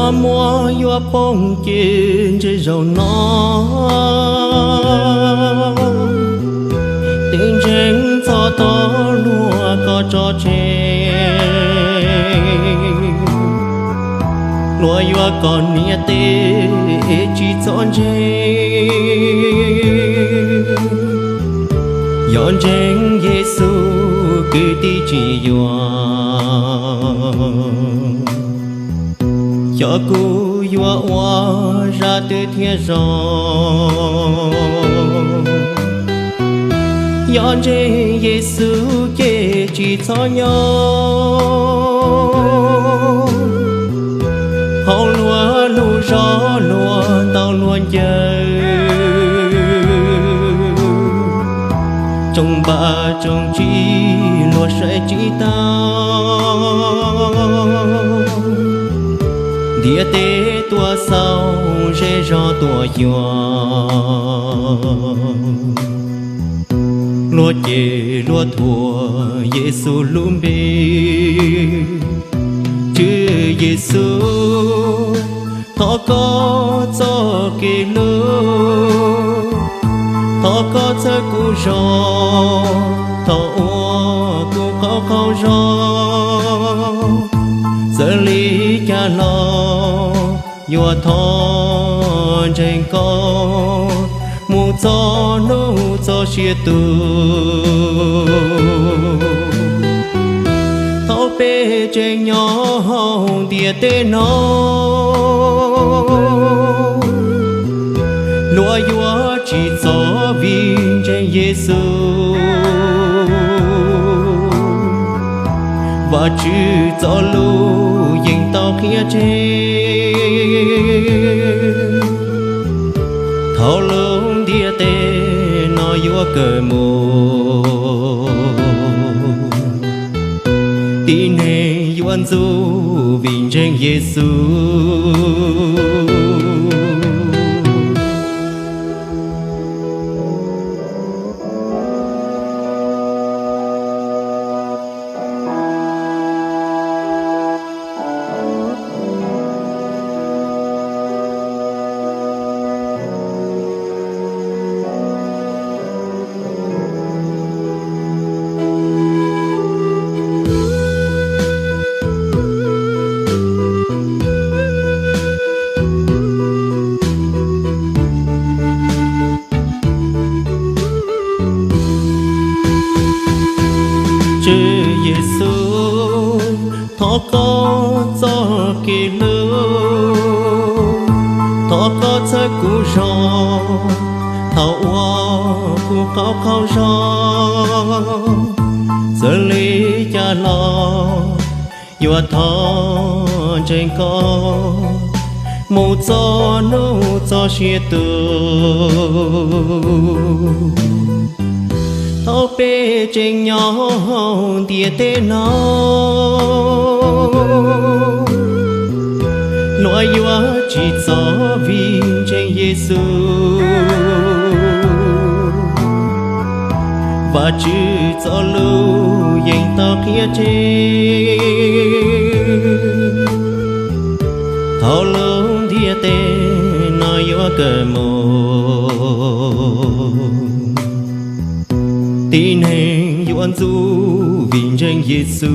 Muab yuav poob ces ntshe zaum no twb ntseeg txog tau luag koj tso tseg. Luag yuav koj niam tes es tsis txhob ntseeg. Yog ntseeg Yexus kwv tij tsis yuam, xyov kuv yuav ua zaj twg thiaj zoo. Yog ntseeg Yexus ces tsis txhob nyob hauv luag lub zos, luag ntaus luag ncaws, tsoom npaj tsoom tsib luag saib tsis taus, ntiaj teb tuaj xauj, zej zog tuaj xyuas, luag cem luag thuam Yexus lub npe. Tswv Yexus, thov koj txoj kev hlub, thov koj txhawb kuv zog thaum uas kuv qaug qaug zog. Txawm li cas los yuav thov ntseeg koj mus txog hnub txoj sia tus. Thaum peb tseem nyob hauv ntiaj teb no, luag yuav tsis txom vim ntseeg Yexus. Vajtswv txoj lus yeej tau qhia tseg, thaum lub ntiaj teb no yuav kawg mus, tib neeg yuav ntxub vim ntseeg Yexus. Tswv Yexus, thov koj txoj kev hlub, thov koj txhawb kuv zog thaum uas kuv qaug qaug zog. Txawm li cas los yuav thov ntseeg koj mus txog hnub txoj sia tus. Thaum peb tseem nyob hauv ntiaj teb no, luag yuav tsis txom vim ntseeg Yexus. Vajtswv txoj lus yeej tau qhia tseg, thaum lub ntiaj teb no yuav kawg mus, tib neeg yuav ntxub vim ntseeg Yexus.